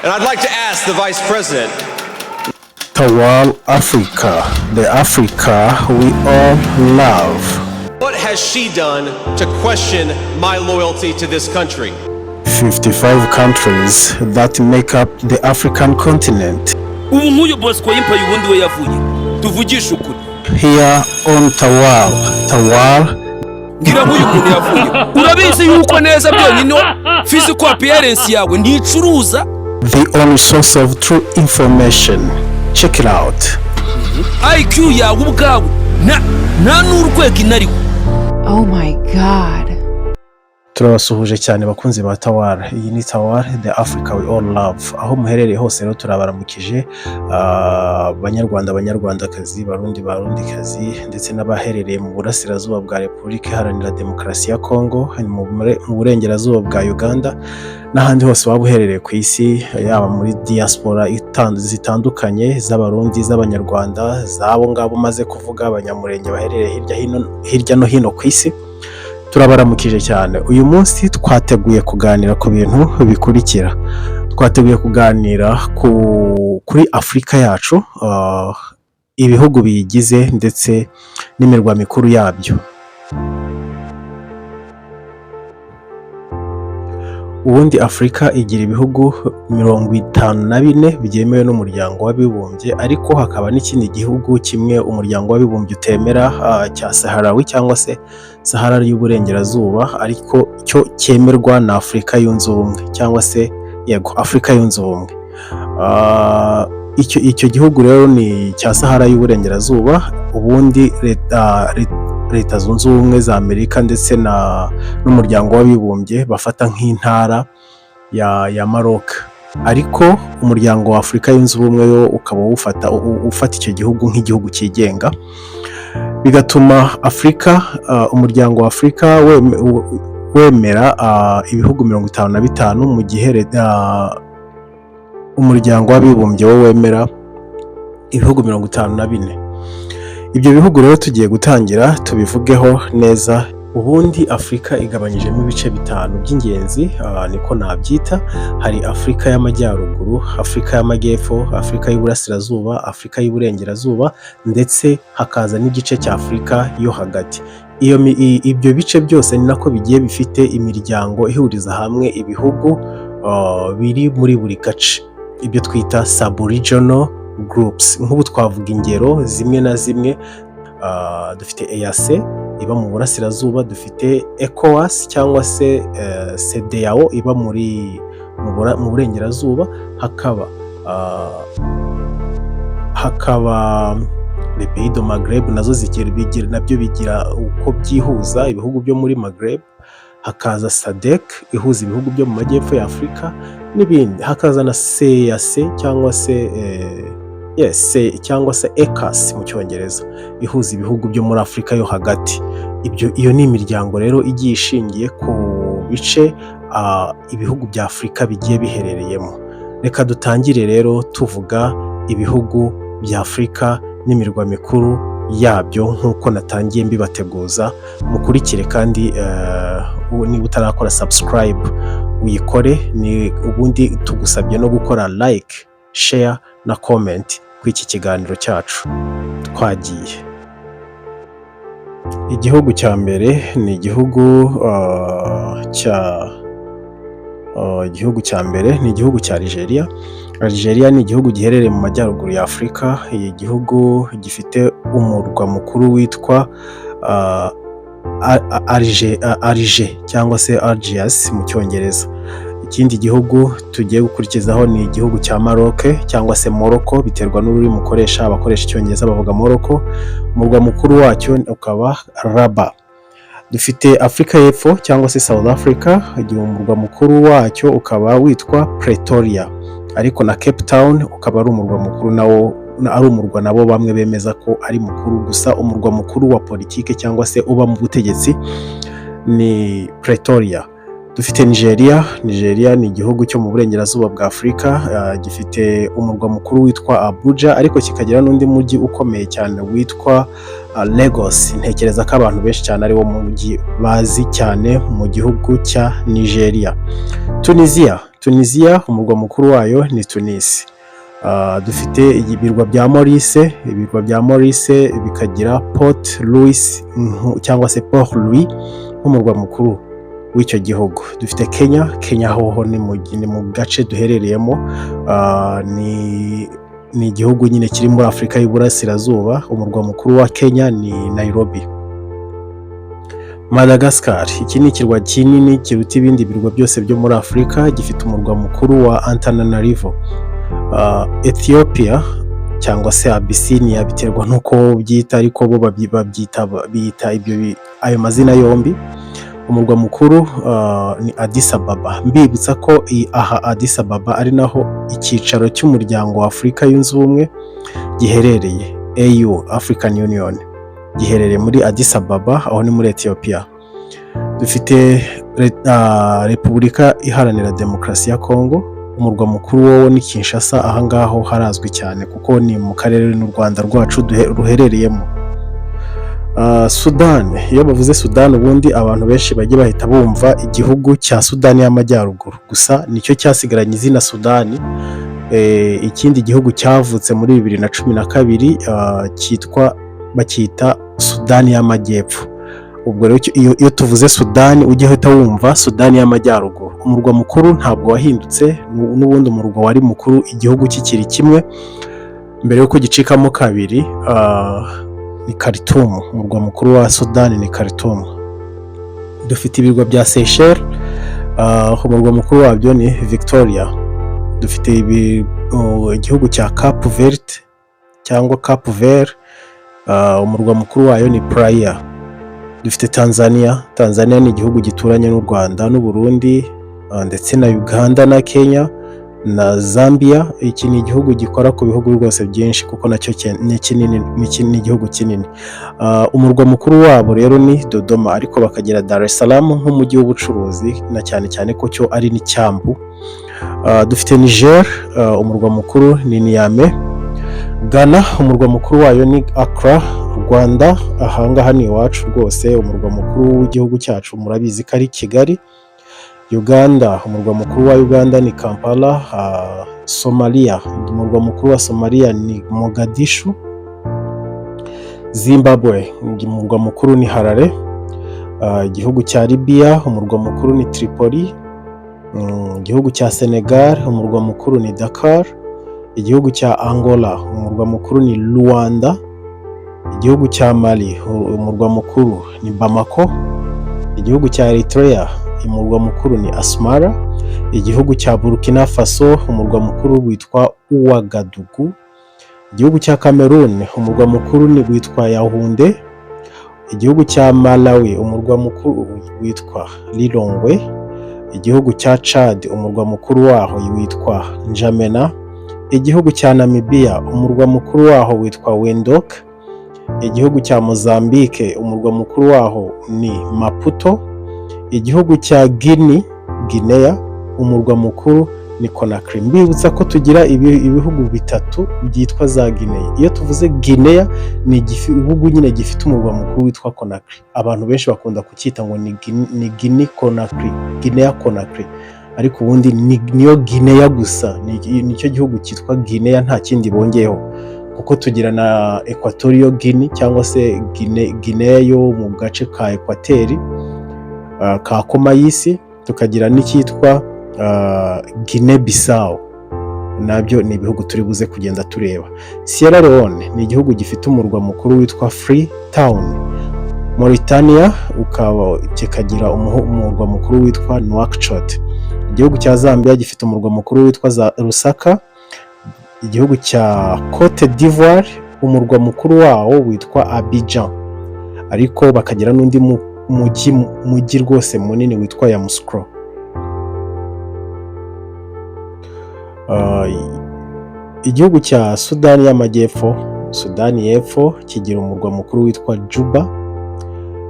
And I'd like to ask the Vice President Tawal Africa, the Africa we all love. What has she done to question my loyalty to this country? 55 countries that make up the African continent. Ubu nk'uyu Bosco yimpaye, ubundi we yavuye, tuvugishe ukuri. Here on Tawal, Tawal. Ngira nk'uyu muntu yavuye, urabizi yuko neza byonyine physical appearance yawe nticuruza. The only source of true information. Check it out. IQ yawe ubwawe nta n'urwego inariho. Oh my God. Turabasuhuje cyane, bakunzi ba Tawara. Iyi ni Tawara, the Africa we all love. Aho muherereye hose rero turabaramukije, Banyarwanda, Banyarwandakazi, Barundi, Barundikazi, ndetse n'abaherereye mu burasirazuba bwa Repubulika Iharanira Demokarasi ya Kongo, mu burengerazuba bwa Uganda n'ahandi hose waba uherereye ku isi, yaba muri diaspora zitandukanye z'Abarundi, z'Abanyarwanda, z'abo ngabo umaze kuvuga, Abanyamurenge baherereye hirya no hino ku isi, turabaramukije cyane. Uyu munsi twateguye kuganira ku bintu bikurikira: twateguye kuganira kuri Afurika yacu, ibihugu biyigize ndetse n'imirwa mikuru yabyo. Ubundi Afurika igira ibihugu 54 byemewe n'Umuryango w'Abibumbye, ariko hakaba n'ikindi gihugu kimwe Umuryango w'Abibumbye utemera, cya Saharawi cyangwa se Sahara y'Uburengerazuba, ariko cyo cyemerwa na Afurika Yunze Ubumwe, cyangwa se yego, Afurika Yunze Ubumwe. Icyo gihugu rero ni icya Sahara y'Uburengerazuba. Ubundi Leta Zunze Ubumwe za Amerika ndetse n'Umuryango w'Abibumbye bafata nk'intara ya Maroc, ariko Umuryango wa Afurika Yunze Ubumwe yo ukaba ufata icyo gihugu nk'igihugu cyigenga, bigatuma Afurika, Umuryango wa Afurika wemera ibihugu 55, mu gihe Umuryango w'Abibumbye wo wemera ibihugu 54. Ibyo bihugu rero tugiye gutangira tubivugeho neza. Ubundi Afurika igabanyijemo ibice bitanu by'ingenzi, niko nabyita. Hari Afurika y'Amajyaruguru, Afurika y'Amajyepfo, Afurika y'Uburasirazuba, Afurika y'Uburengerazuba, ndetse hakaza n'igice cya Afurika yo Hagati. Ibyo bice byose ni nako bigiye bifite imiryango ihuriza hamwe ibihugu biri muri buri gace, ibyo twita sub-regional groups. Nk'ubu twavuga ingero zimwe na zimwe: dufite EAC iba mu burasirazuba, dufite ECOWAS cyangwa se CEDEAO iba mu burengerazuba, hakaba les pays du Maghreb, nazo zigira nabyo bigira uko byihuza, ibihugu byo muri Maghreb, hakaza SADC ihuza ibihugu byo mu majyepfo ya Afurika n'ibindi, hakaza na CAC cyangwa se yes, cyangwa se ECAS mu Cyongereza, ihuza ibihugu byo muri Afurika yo Hagati. Iyo ni imiryango rero igiye ishingiye ku bice ibihugu bya Afurika bigiye biherereyemo. Reka dutangire rero tuvuga ibihugu bya Afurika n'imirwa mikuru yabyo, nk'uko natangiye mbibateguza. Mukurikire kandi, niba utarakora subscribe uyikore, ni ubundi tugusabye no gukora like, share na comment kuri iki kiganiro cyacu. Twagiye. Igihugu cya mbere ni igihugu cya igihugu cya mbere ni igihugu cya Algeria. Algeria ni igihugu giherereye mu majyaruguru ya Afurika. Igihugu gifite umurwa mukuru witwa Alger cyangwa se Algiers mu Cyongereza. Ikindi gihugu tugiye gukurikizaho ni igihugu cya Maroc cyangwa se Morocco, biterwa n'ururimi ukoresha. Abakoresha Icyongereza bavuga Morocco, umurwa mukuru wacyo ukaba Rabat. Dufite Afurika y'Epfo cyangwa se South Africa, igihe umurwa mukuru wacyo ukaba witwa Pretoria, ariko na Cape Town ukaba ari umurwa mukuru nawo, ari umurwa nabo bamwe bemeza ko ari mukuru. Gusa umurwa mukuru wa politike cyangwa se uba mu butegetsi ni Pretoria. Dufite Nigeria. Nigeria ni igihugu cyo mu burengerazuba bwa Afurika, gifite umurwa mukuru witwa Abuja, ariko kikagira n'undi mujyi ukomeye cyane witwa Lagos. Ntekereza ko abantu benshi cyane ari wo mujyi bazi cyane mu gihugu cya Nigeria. Tunisia. Tunisia, umurwa mukuru wayo ni Tunis. Dufite ibirwa bya Maurice. Ibirwa bya Maurice bikagira Port Louis cyangwa se Port Louis nk'umurwa mukuru w'icyo gihugu. Dufite Kenya. Kenya hoho ni mu gace duherereyemo. Ni igihugu nyine kiri muri Afurika y'Iburasirazuba. Umurwa mukuru wa Kenya ni Nairobi. Madagascar, iki ni ikirwa kinini kiruta ibindi birwa byose byo muri Afurika, gifite umurwa mukuru wa Antananarivo. Ethiopia cyangwa se Abyssinia, biterwa n'uko ubyita, ariko bo babyita biyita ibyo ayo mazina yombi. Umurwa mukuru ni Addis Ababa. Mbibutsa ko aha Addis Ababa ari naho icyicaro cy'Umuryango wa Afurika Yunze Ubumwe giherereye, AU, African Union, giherereye muri Addis Ababa, aho ni muri Ethiopia. Dufite Repubulika Iharanira Demokarasi ya Kongo. Umurwa mukuru wowo ni Kinshasa. Aha ngaho harazwi cyane kuko ni mu karere n'u Rwanda rwacu ruherereyemo. Sudani, iyo bavuze Sudani ubundi abantu benshi bajya bahita bumva igihugu cya Sudani y'Amajyaruguru gusa, nicyo cyasigaranye izina Sudani. Ikindi gihugu cyavutse muri 2012, cyitwa, bacyita Sudani y'Amajyepfo. Ubwo rero iyo tuvuze Sudani ujye uhita wumva Sudani y'Amajyaruguru. Umurwa mukuru ntabwo wahindutse, n'ubundi umurwa wari mukuru igihugu kikiri kimwe mbere y'uko gicikamo kabiri, ni Khartoum. Umurwa mukuru wa Sudani ni Khartoum. Dufite ibirwa bya Seychelles, umurwa mukuru wabyo ni Victoria. Dufite igihugu cya Cape Verde cyangwa Cape Vert, umurwa mukuru wayo ni Praia. Dufite Tanzania. Tanzania ni igihugu gituranye n'u Rwanda n'u Burundi, ndetse na Uganda na Kenya na Zambia. Iki ni igihugu gikora ku bihugu rwose byinshi kuko nacyo ni kinini, ni igihugu kinini. Umurwa mukuru wabo rero ni Dodoma, ariko bakagira Dar es Salaam nk'umujyi w'ubucuruzi, na cyane cyane ko cyo ari n'icyambu. Dufite Niger, umurwa mukuru ni Niamey. Ghana, umurwa mukuru wayo ni Accra. Rwanda, ahangaha ni iwacu rwose, umurwa mukuru w'igihugu cyacu murabizi ko ari Kigali. Uganda, umurwa mukuru wa Uganda ni Kampala. Somalia, umurwa mukuru wa Somalia ni Mogadishu. Zimbabwe, umurwa mukuru ni Harare. Igihugu cya Libya, umurwa mukuru ni Tripoli. Igihugu cya Senegal, umurwa mukuru ni Dakar. Igihugu cya Angola, umurwa mukuru ni Luanda. Igihugu cya Mali, umurwa mukuru ni Bamako. Igihugu cya Eritrea, umurwa mukuru ni Asmara. Igihugu cya Burkina Faso, umurwa mukuru witwa Ouagadougou. Igihugu cya Cameroon, umurwa mukuru ni witwa Yaounde. Igihugu cya Malawi, umurwa mukuru witwa Lilongwe. Igihugu cya Chad, umurwa mukuru waho witwa N'Djamena. Igihugu cya Namibia, umurwa mukuru waho witwa Windhoek. Igihugu cya Mozambique, umurwa mukuru waho ni Maputo. Igihugu cya Guinea, Guinea, umurwa mukuru ni Conakry. Mbibutsa ko tugira ibihugu bitatu byitwa za Guinea. Iyo tuvuze Guinea ni igihugu nyine gifite umurwa mukuru witwa Conakry. Abantu benshi bakunda kucyita ngo ni Guinea Conakry, Guinea Conakry, ariko ubundi niyo Guinea gusa, nicyo gihugu cyitwa Guinea, nta kindi bongeyeho, kuko tugira na Equatorial Guinea cyangwa se Guinea yo mu gace ka Ekwateri, ka koma y'isi, tukagira n'icyitwa Guinea Bissau. Nabyo ni ibihugu turi buze kugenda tureba. Sierra Leone ni igihugu gifite umurwa mukuru witwa Freetown. Mauritania ukaba kikagira umurwa mukuru witwa Nouakchott. Igihugu cya Zambia gifite umurwa mukuru witwa Lusaka. Igihugu cya Cote d'Ivoire, umurwa mukuru wawo witwa Abidjan, ariko bakagira n'undi mujyi rwose munini witwa Yamoussoukro. Igihugu cya Sudani y'Amajyepfo, Sudani y'Epfo, kigira umurwa mukuru witwa Juba.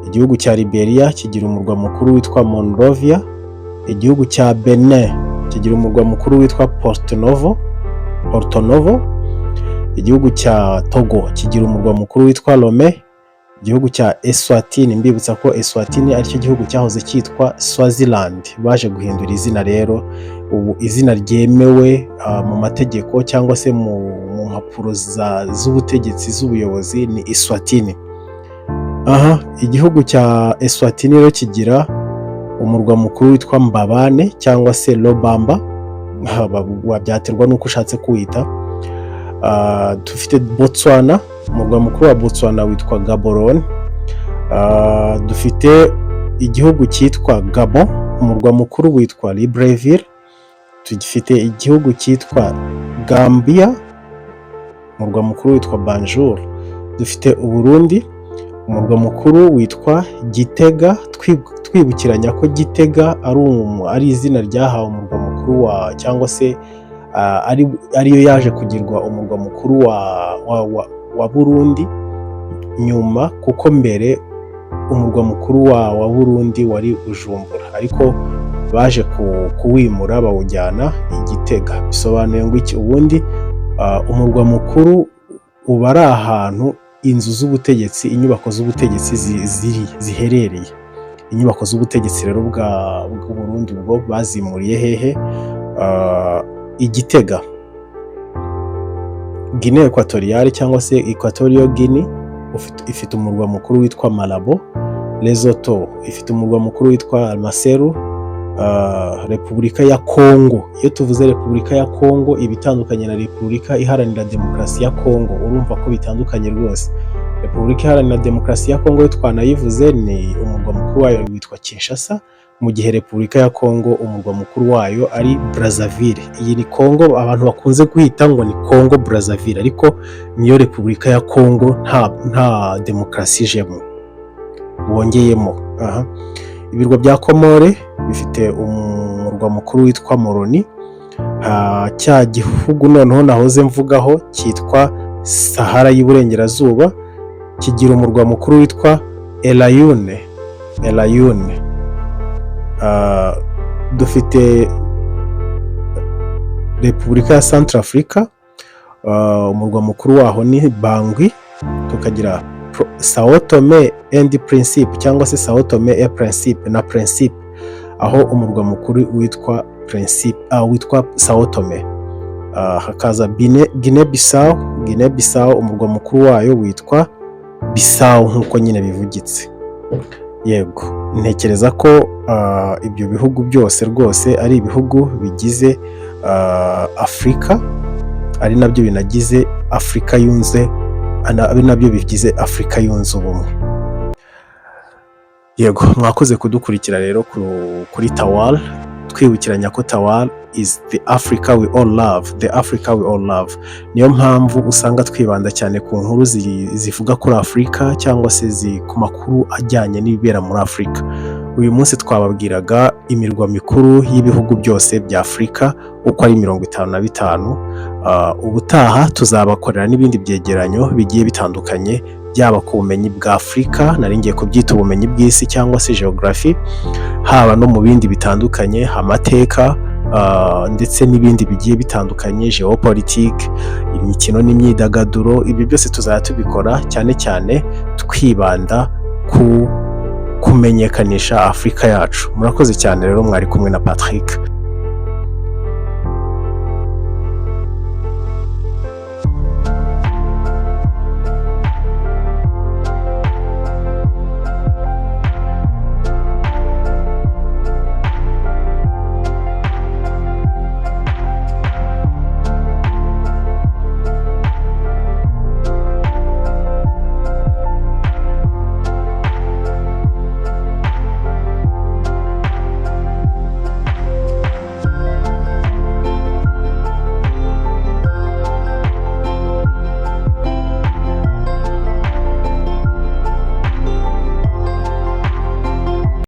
Igihugu cya Liberia kigira umurwa mukuru witwa Monrovia. Igihugu cya Benin kigira umurwa mukuru witwa Porto Novo, Porto Novo. Igihugu cya Togo kigira umurwa mukuru witwa Lomé. Igihugu cya Eswatini, mbibutsa ko Eswatini aricyo gihugu cyahoze cyitwa Swaziland, baje guhindura izina rero. Ubu izina ryemewe mu mategeko cyangwa se mu mpapuro z'ubutegetsi, z'ubuyobozi, ni Eswatini. Aha igihugu cya Eswatini rero kigira umurwa mukuru witwa Mbabane cyangwa se Lobamba, byaterwa n'uko ushatse kuwita. Dufite Botswana, umurwa mukuru wa Botswana witwa Gaborone. Dufite igihugu cyitwa Gabon, umurwa mukuru witwa Libreville. Dufite igihugu cyitwa Gambia, umurwa mukuru witwa Banjul. Dufite Uburundi, umurwa mukuru witwa Gitega. Twibukiranya ko Gitega ari izina ryahawe umurwa mukuru wa, cyangwa se ariyo yaje kugirwa umurwa mukuru wa Burundi nyuma, kuko mbere umurwa mukuru wa Burundi wari Bujumbura, ariko baje kuwimura bawujyana i Gitega. Bisobanuye ngo iki? Ubundi umurwa mukuru uba ari ahantu inzu z'ubutegetsi, inyubako z'ubutegetsi ziri, ziherereye. Inyubako z'ubutegetsi rero bw'u Burundi ubwo bazimuriye hehe? I Gitega. Guinée Equatoriale cyangwa se Equatorial Guinea ifite umurwa mukuru witwa Malabo. Lesotho ifite umurwa mukuru witwa Maseru. Repubulika ya Kongo, iyo tuvuze Repubulika ya Kongo iba itandukanye na Repubulika Iharanira Demokarasi ya Kongo, urumva ko bitandukanye rwose. Repubulika Iharanira Demokarasi ya Kongo yo twanayivuze, ni umurwa mukuru wayo witwa Kinshasa, mu gihe Repubulika ya Kongo umurwa mukuru wayo ari Brazzaville. Iyi ni Kongo abantu bakunze kwita ngo ni Kongo Brazzaville, ariko niyo Repubulika ya Kongo, nta demokarasi ijemo bongeyemo. Aha. Ibirwa bya Komore bifite umurwa mukuru witwa Moroni. Cya gihugu noneho nahoze mvugaho cyitwa Sahara y'Iburengerazuba kigira umurwa mukuru witwa Erayune. Erayune. Dufite Repubulika ya Centrafrica, umurwa mukuru waho ni Bangui. Tukagira Sao Tome and Principe cyangwa se Sao Tome et Principe na Principe, aho umurwa mukuru witwa Principe, witwa Sao Tome. Hakaza Guinea Bissau. Guinea Bissau umurwa mukuru wayo witwa Bissau nk'uko nyine bivugitse. Yego, ntekereza ko ibyo bihugu byose rwose ari ibihugu bigize Afurika, ari nabyo binagize Afurika yunze, ari nabyo bigize Afurika Yunze Ubumwe. Yego, mwakoze kudukurikira rero kuri Tawal. Twibukiranya ko Tawal is the Africa we all love, the Africa we all love. Niyo mpamvu usanga twibanda cyane ku nkuru zivuga kuri Afurika cyangwa se ku makuru ajyanye n'ibibera muri Afurika. Uyu munsi twababwiraga imirwa mikuru y'ibihugu byose bya Afurika uko ari 55. Ubutaha tuzabakorera n'ibindi byegeranyo bigiye bitandukanye, byaba ku bumenyi bwa Afurika, nari ngiye kubyita ubumenyi bw'isi cyangwa se geography, haba no mu bindi bitandukanye, amateka, ndetse n'ibindi bigiye bitandukanye, geopolitique, imikino n'imyidagaduro. Ibi byose tuzajya tubikora cyane cyane twibanda ku kumenyekanisha Afurika yacu. Murakoze cyane rero, mwari kumwe na Patrick.